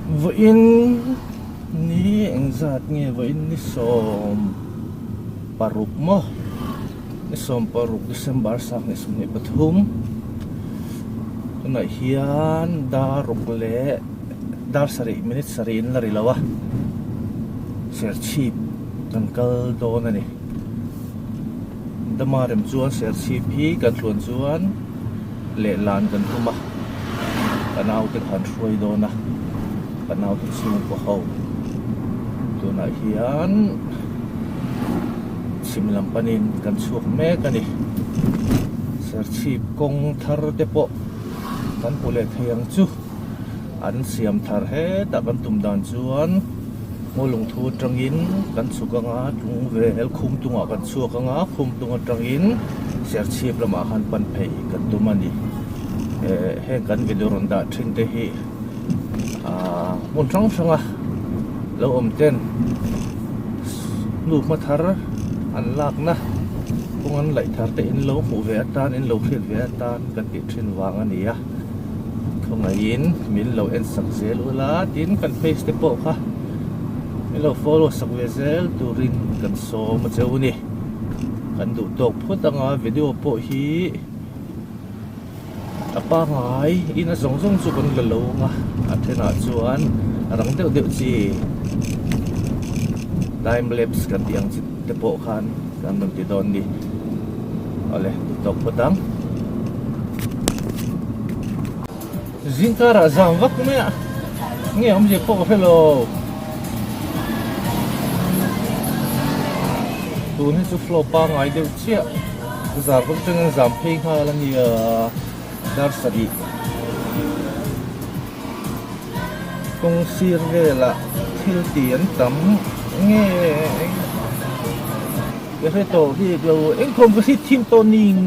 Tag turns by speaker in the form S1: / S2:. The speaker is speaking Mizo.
S1: Vawiin ni engzat nge vawiin ni 16 maw ni 16 December 2023 tunah hian dar ruk leh dar sarih minute sarih in la ri lo a Serchhip kan kal dawn a ni. Dama rem chuan Serchhip hi kan tluan chuan lehlan kan tum a, ka naute kha an hruai dawn a, ka naute chhungkaw ho tunah hian chhim lam panin kan chhuak mek a ni. Serchhip kawng thar te pawh kan hmu leh thei ang chu. An siam thar hetah kan tum dan chuan ngaw lungthu atangin kan chhuk anga tlung vel khum tungah kan chhuak anga khum tung atangin serchhip lamah khan pan phei kan tum a ni. Eh heng kan video rawn dah thin te hi ah hmun hrang hranga lo awm ten hnu hma thar an lakna kawng an laih thar te in lo hmuh ve atan in lo hriat ve atan kan tih thin vang a ni a. Khawngaihin min lo en sak zel ula tin kan page te pawh kha min lo follow sak ve zel turin kan sawm a cheu ni. Kan duh tawk phawt anga video pawh hi a pangai in a zawng zawng chu kan la lo ang a, a thenah chuan rang deuh deuh chi time lapse kan tih ang chi te pawh khan kan rawn ti dawn ni. Awle duh tawk phawt ang. Zingkarah zam vak mai a, nge awmzia pawh ka hre lo. Tun hi chu flow pangai deuh chiah, zar vak atangin zam phei nghal a nia, dar sarih. Kawng sir velah thil ti an tam nge ka hre tawh bik lo, engkhawm ka hrit thin tawh ning.